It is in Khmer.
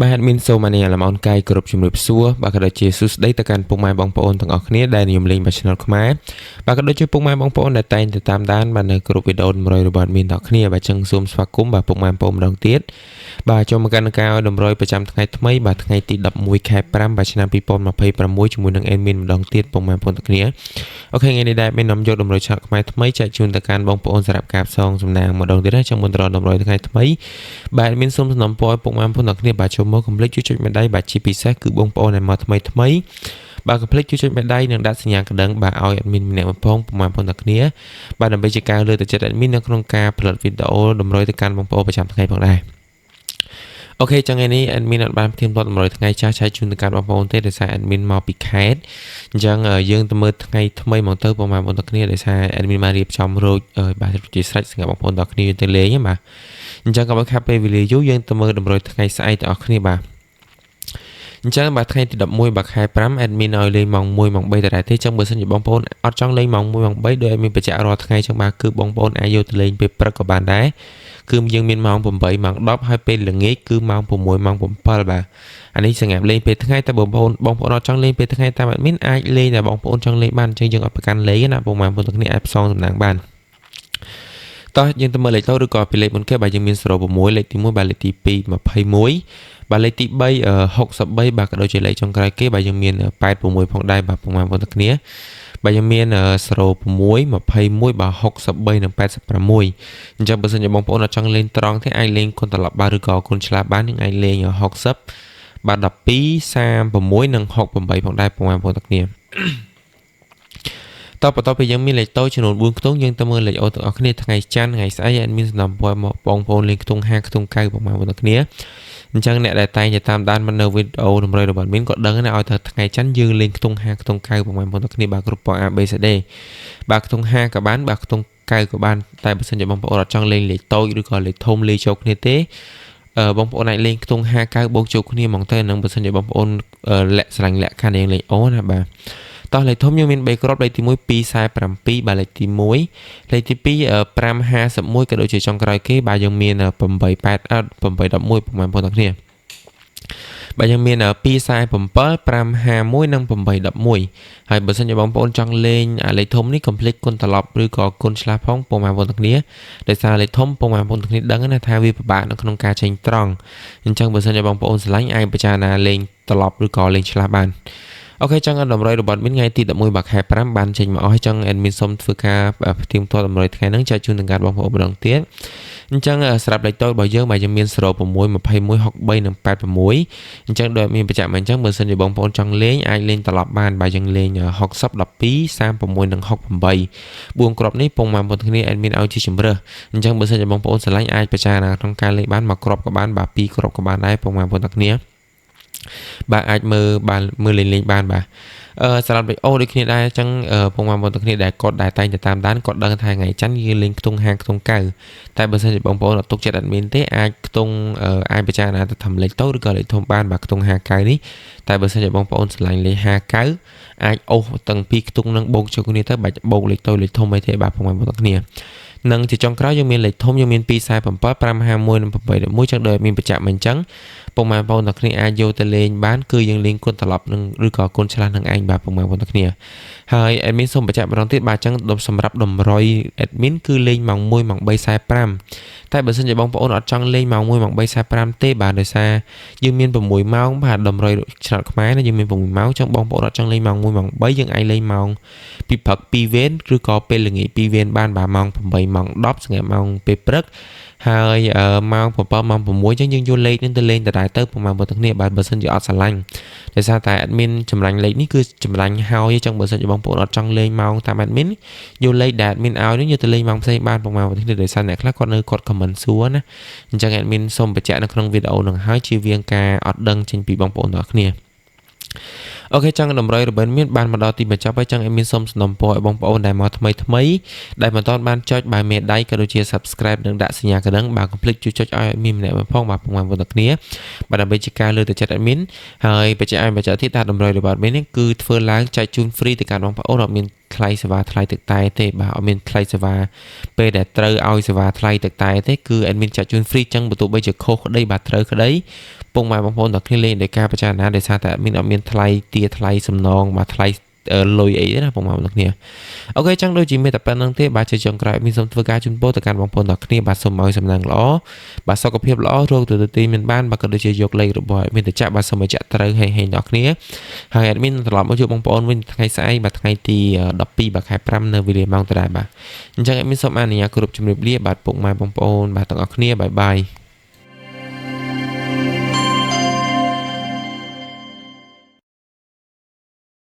បាទមានសូមអនុញ្ញាតលំអរកាយគ្រប់ជំរាបសួរបាទក៏ដូចជាសួស្តីទៅកាន់ពុកម៉ែបងប្អូនទាំងអស់គ្នាដែលនិយមលេងបាល់ឆ្នោតខ្មែរបាទក៏ដូចជាពុកម៉ែបងប្អូនដែលតែងតែតាមដានបាទនៅគ្រប់វីដេអូតម្រុយរបស់មានទាំងគ្នាបាទចឹងសូមស្វាគមន៍បាទពុកម៉ែបងប្អូនម្ដងទៀតបាទចូលមកកាន់ការឲ្យតម្រុយប្រចាំថ្ងៃថ្មីបាទថ្ងៃទី11ខែ5បាទឆ្នាំ2026ជាមួយនឹង admin ម្ដងទៀតពុកម៉ែបងប្អូនទាំងគ្នាOK ថ្ងៃនេះដែរមាននាំយកតម្រុយឆ្នោតខ្មែរថ្មីចែកជូនទៅកាន់បងប្អូនសម្រាប់ការផ្សងសំណាងម្ដងទៀតណាចឹងមុនទៅដល់តម្រុយថ្ងៃថ្មីបាទមានសូមសំណូមពរឲ្យពុកម៉ែបងប្អូនទាំងគ្នាបាទចូលមកកុំភ្លេចជួយចុចមេដៃបាទជាពិសេសគឺបងប្អូនដែលមកថ្មីថ្មីបាទកុំភ្លេចជួយចុចមេដៃនិងដាក់សញ្ញាកណ្ដឹងបាទឲ្យ admin ម្នាក់មួយផងពុកម៉ែបងប្អូនទាំងគ្នាបាទដើម្បីជាការលើកទឹកចិត្ត admin នៅក្នុងការផលិតវីដេអូតម្រុយទៅកាន់បងប្អូនប្រចាំថ្ងៃផងដែរ OK ចឹងថ្ងៃនេះ admin អត់បានផ្ទៀងផ្ទាត់100ថ្ងៃចាស់ចែកជូនទៅកាន់បងប្អូនទេដោយសារ admin មកពីខេត្តអញ្ចឹងយើងទៅមើលថ្ងៃថ្មីមកទៅបងប្អូនទាំងគ្នាដោយសារ admin បានរៀបចំរួចបាទជាស្រេចសម្រាប់បងប្អូនទាំងគ្នាទៅលេងបាទអញ្ចឹងកុំឲ្យខាត់ពេលវេលាយូរយើងទៅមើលតម្រុយថ្ងៃស្អែកទាំងអស់គ្នាបាទអញ្ចឹងបាទថ្ងៃទី11បាទខែ5 admin ឲ្យលេងម៉ោង1ម៉ោង3ដដែលទេអញ្ចឹងបើសិនជាបងប្អូនអត់ចង់លេងម៉ោង1ម៉ោង3ដោយ admin បញ្ជាក់រាល់ថ្ងៃអញ្ចឹងបាទគឺបងប្អូនអាចយកទៅលេងពេលព្រឹកក៏បានដែរគឺយើងមានម៉ោង8ម៉ោង10ហើយពេលល្ងាចគឺម៉ោង6ម៉ោង7បាទអានេះសម្រាប់លេងពេលថ្ងៃតែបងប្អូនបងប្អូនអត់ចង់លេងពេលថ្ងៃតាម admin អាចលេងតែបងប្អូនចង់លេងបានអញ្ចឹងយើងអត់ប្រកាន់លេងណាបងប្អូនទាំងគ្នាអាចផ្សងសំណាងបានតោះយើងទៅមើលលេខតូឬក៏ពីលេខមុនគេបាទយើងមាន06លេខទី1បាទលេខទី2 21បាទលេខទី3 63បាទក៏ដូចជាលេខចុងក្រោយគេបាទយើងមាន86ផងដែរបាទបងប្អូនទាំងគ្នាបាទយើងមាន06 21បាទ63និង86អញ្ចឹងបើសិនជាបងប្អូនអត់ចង់លេងត្រង់ទេអាចលេងគុណត្រឡប់បានឬក៏គុណឆ្លាបបានយើងអាចលេង60បាទ12 36និង68ផងដែរបងប្អូនទាំងគ្នាតបន្ទាប់ពីយើងមានលេខតូចចំនួន4ខ្ទង់យើងទៅមើលលេខអូទាំងអស់គ្នាថ្ងៃច័ន្ទថ្ងៃស្អែក admin សំណពរមកបងប្អូនលេងខ្ទង់5ខ្ទង់9បងប្អូនទាំងគ្នាអញ្ចឹងអ្នកដែលតែងតែតាមដានមកនៅវីដេអូតម្រុយរបស់ admin ក៏ដឹងដែរឲ្យថាថ្ងៃច័ន្ទយើងលេងខ្ទង់5ខ្ទង់9បងប្អូនទាំងគ្នាបាទគ្រប់ពណ៌ A B C D បាទខ្ទង់5ក៏បានបាទខ្ទង់9ក៏បានតែបើសិនជាបងប្អូនអត់ចង់លេងលេខតូចឬក៏លេខធំលេងចូលគ្នាទេបងប្អូនអាចលេងខ្ទង់5 9បូកចូលគ្នាហ្មងទៅនឹងបើសិនជាបងប្អូនលាក់ស្រឡាញ់លក្ខខណ្ឌយើងលេខអូណាបាទតោះលេខធំយើងមាន3គ្រាប់លេខទី1 247បាទលេខទី1លេខទី2 551ក៏ដូចជាចុងក្រោយគេបាទយើងមាន88 811បងប្អូនទាំងគ្នាបាទយើងមាន247 551និង811ហើយបើសិនជាបងប្អូនចង់លេងអាលេខធំនេះកុំភ្លេចគុណត្រឡប់ឬក៏គុណឆ្លាស់ផងបងប្អូនទាំងគ្នាដោយសារលេខធំបងប្អូនទាំងគ្នាដឹងណាថាវាពិបាកនៅក្នុងការចេញត្រង់អញ្ចឹងបើសិនជាបងប្អូនស្រឡាញ់អាចពិចារណាលេងត្រឡប់ឬក៏លេងឆ្លាស់បាន OK ចឹងតម្រុយរបស់ admin ថ្ងៃទី11បាទខែ5បានចេញមកអស់ចឹង admin សូមធ្វើការផ្ទៀងផ្ទាត់តម្រុយថ្ងៃហ្នឹងចែកជូនដល់ការបងប្អូនម្ដងទៀតអញ្ចឹងស្រាប់លេខតូចរបស់យើងបាទយើងមាន06 21 63និង86អញ្ចឹងដោយមានបញ្ជាក់មកអញ្ចឹងបើសិនជាបងប្អូនចង់លេងអាចលេងត្រឡប់បានបាទយើងលេង60 12 36និង68 4គ្រាប់នេះពងមកបងប្អូនគ្នា admin ឲ្យជាជំរើសអញ្ចឹងបើសិនជាបងប្អូនស្រឡាញ់អាចពិចារណាក្នុងការលេងបានមួយគ្រាប់ក៏បានបាទពីរគ្រាប់ក៏បានដែរពងមកបងប្អូនទាំងគ្នាបាទអាចមើលបានមើលលេងលេងបានបាទអឺសម្រាប់លេខអូដូចគ្នាដែរអញ្ចឹងពងបងប្អូនទាំងគ្នាដែលគាត់ដែលតែងតែតាមដានគាត់ដឹងថាថ្ងៃច័ន្ទយើងលេងខ្ទង់5ខ្ទង់9តែបើសិនជាបងប្អូនអត់ទុកចិត្ត admin ទេអាចខ្ទង់អាចពិចារណាទៅធ្វើលេខតូចឬក៏លេខធំបានបាទខ្ទង់59នេះតែបើសិនជាបងប្អូនស្រឡាញ់លេខ59អាចអូសទាំងពីរខ្ទង់នឹងបូកចូលគ្នាទៅបាច់បូកលេខតូចលេខធំអីទេបាទបងប្អូនទាំងគ្នានិងជាចុងក្រោយយើងមានលេខធំយើងមាន247 551និង811ចឹងដោយមានបញ្ជាក់មកអញ្ចឹងពុកម៉ែបងប្អូនទាំងគ្នាអាចយកទៅលេងបានគឺយើងលេងគុណត្រឡប់នឹងឬក៏គុណឆ្លាស់នឹងឯងបាទពុកម៉ែបងប្អូនទាំងគ្នាហើយ admin សូមបញ្ជាក់ម្ដងទៀតបាទអញ្ចឹងសម្រាប់តម្រុយ admin គឺលេងម៉ោង1ម៉ោង3:45តែបើសិនជាបងប្អូនអត់ចង់លេងម៉ោង1ម៉ោង3:45ទេបាទដោយសារយើងមាន6ម៉ោងបាទតម្រុយឆ្នោតខ្មែរណាយើងមាន6ម៉ោងអញ្ចឹងបងប្អូនអត់ចង់លេងម៉ោង1ម៉ោង3យើងអាចលេងម៉ោងពីព្រឹក2វេនឬក៏ពេលល្ងាច2វេនបានបាទម៉ោង8ម៉ោង10សម្រាប់ម៉ោងពេលព្រឹកហើយម៉ោង7ម៉ោង6អញ្ចឹងយើងយកលេខនេះទៅលេងដដែលទៅប្រហែលបងទាំងគ្នាបាទបើសិនជាអត់ស្រឡាញ់ដោយសារតែ admin ចម្លាញ់លេខនេះគឺចម្លាញ់ហើយអញ្ចឹងបើសិនជាបងប្អូនអត់ចង់លេងម៉ោងតាម admin យកលេខដែល admin ឲ្យនេះយកទៅលេងម៉ោងផ្សេងបានប្រហែលបងទាំងគ្នាដោយសារអ្នកខ្លះគាត់នៅគាត់ comment សួរណាអញ្ចឹង admin សូមបញ្ជាក់នៅក្នុងវីដេអូនឹងហើយជៀសវាងការអត់ដឹងចេញពីបងប្អូនទាំងអស់គ្នា OK ចឹងតម្រុយរបស់មានបានមកដល់ទីបញ្ចប់ហើយចឹងឲ្យមានសូមសំណូមពរឲ្យបងប្អូនដែលមកថ្មីថ្មីដែលមិនទាន់បានចុចបាយមេដៃក៏ដូចជា Subscribe និងដាក់សញ្ញាកណ្ដឹងបាទកុំភ្លេចជួយចុចឲ្យមានម្នាក់មួយផងបាទពុកម៉ែបងប្អូនទាំងគ្នាបាទដើម្បីជាការលើកទឹកចិត្ត admin ហើយបច្ចេកឲ្យបច្ចេកទៀតថាតម្រុយរបស់ admin នេះគឺធ្វើឡើងចែកជូន free ទៅកាន់បងប្អូនអត់មាន ថ្លៃសេវាថ្លៃទឹកតែទេបាទអត់មានថ្លៃសេវាពេលដែលត្រូវឲ្យសេវាថ្លៃទឹកតែទេគឺ admin ចាក់ជូន free ចឹងបើទោះបីជាខុសក្តីបាទត្រូវក្តីពុកម៉ែបងប្អូនទាំងគ្នាលេងដោយការពិចារណាដោយសារតែ admin អត់មានថ្លៃទាថ្លៃសំណងបាទថ្លៃលុយអីទេណាបងប្អូនទាំងគ្នាOK ចឹងដូចជាមានតែប៉ុណ្្នឹងទេបាទជាចុងក្រោយមានសូមធ្វើការជូនពរទៅកាន់បងប្អូនទាំងគ្នាបាទសូមឲ្យសំណាងល្អបាទសុខភាពល្អរោគទៅទីមានបានបាទក៏ដូចជាយកលេខរបស់ admin ទៅចាក់បាទសូមឲ្យចាក់ត្រូវហេងហេងដល់គ្នាហើយ admin ត្រឡប់មកជួបបងប្អូនវិញថ្ងៃស្អែកបាទថ្ងៃទី12បាទខែ5នៅវេលាម៉ោងដដែលបាទអញ្ចឹង admin សូមអនុញ្ញាតគោរពជម្រាបលាបាទពុកម៉ែបងប្អូនបាទទាំងអស់គ្នាbye bye។